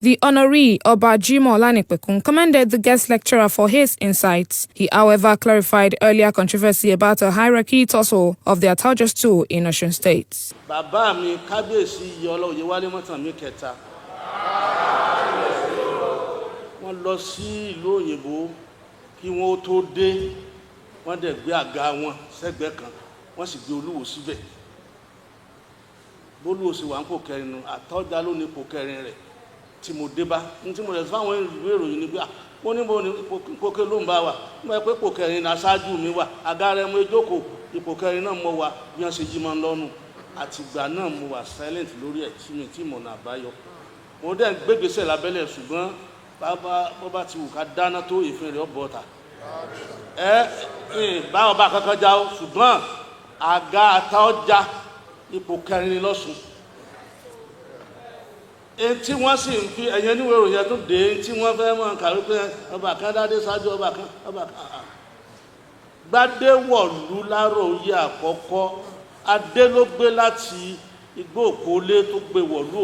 The honoree, Oba Jimoh Olanipekun, commended the guest lecturer for his insights. He, however, clarified earlier controversy about a hierarchy tussle of the Ataoja stool in Osun State. Bàbá mi, Kábíyèsí Iyọlá Oyèwálé Mọ́tànmí kẹta, wọ́n lọ sí ìlú òyìnbó kí wọ́n tó dé. Wọ́n dẹ̀ gbé àga wọn sẹ́gbẹ̀ẹ́ kan, wọ́n sì gbé olúwo síbẹ̀. Bólúwo sì wà ń pò kẹrin nu, Àtọ́já ló ní ipò kẹrin rẹ̀ tí mo dé bá ní tí mo lè fáwọn ìwé ìròyìn ni pé wọ́n ní mo ní ipò kẹ ló ń bá wa. Wọ́n pé ipò kẹrin ní aṣáájú mi wà, àga rẹ̀ mo jókòó, ipò kẹrin náà mo wà. Bí wọ́n ṣe jí máa ń lọ́nu, àtìgbà náà mo wà silent lórí ẹ̀ tí mi tí mọ̀nà àbáyọ. Mo dẹ̀ ń gbégbèsè lábẹ́lẹ̀, ṣùgbọ́n bàbá bó bá ti wù ká dáná tó, ìfín rẹ̀ ọ̀ bọ̀ta. Ẹ ẹ bá ọba kankan já o, ṣùgbọ́n àga Àtaọ́jà, ipò kẹrin ni lọ́sùn. Etí wọ́n sì ń fi ẹ̀yẹn níwèé ìròyìn ẹ̀ tó dé tí wọ́n fẹ́ mọ̀ kàwé pé ọba kan dádé ṣáájú ọba kan, ọba kan gbadéwọ̀lú láròyé àkọ́kọ́. Adé ló gbé láti igbó òkólé tó gbé wọ̀lú.